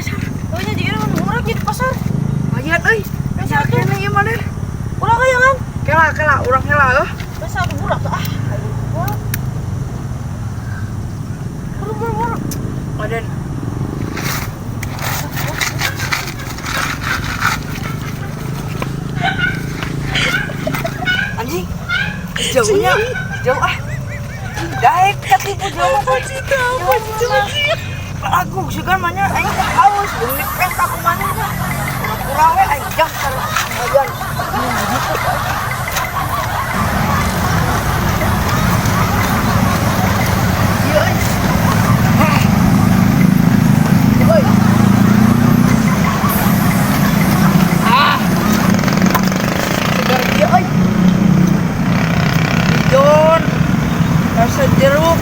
Pasar. Oh nya, jigana mah murah di pasar. Lumayan euy. Biasa atuh. Kene ieu mana? Ulah kayangan. Kela kela urang heula euh. Biasa atuh burak tuh ah. Aduh. Wah. Buru buru buru. Badan. Anjing. Jauhnya, jauh ah. Daek katipu jauh mah. Aku sugan mah nya aing teh haus, deui penta ku maneh nya. Pura-pura we aing jang sarua ajan. Ieu euy. Heh. Euy. Ah. Segar ieu euy. Bidon. Rasa jeruk.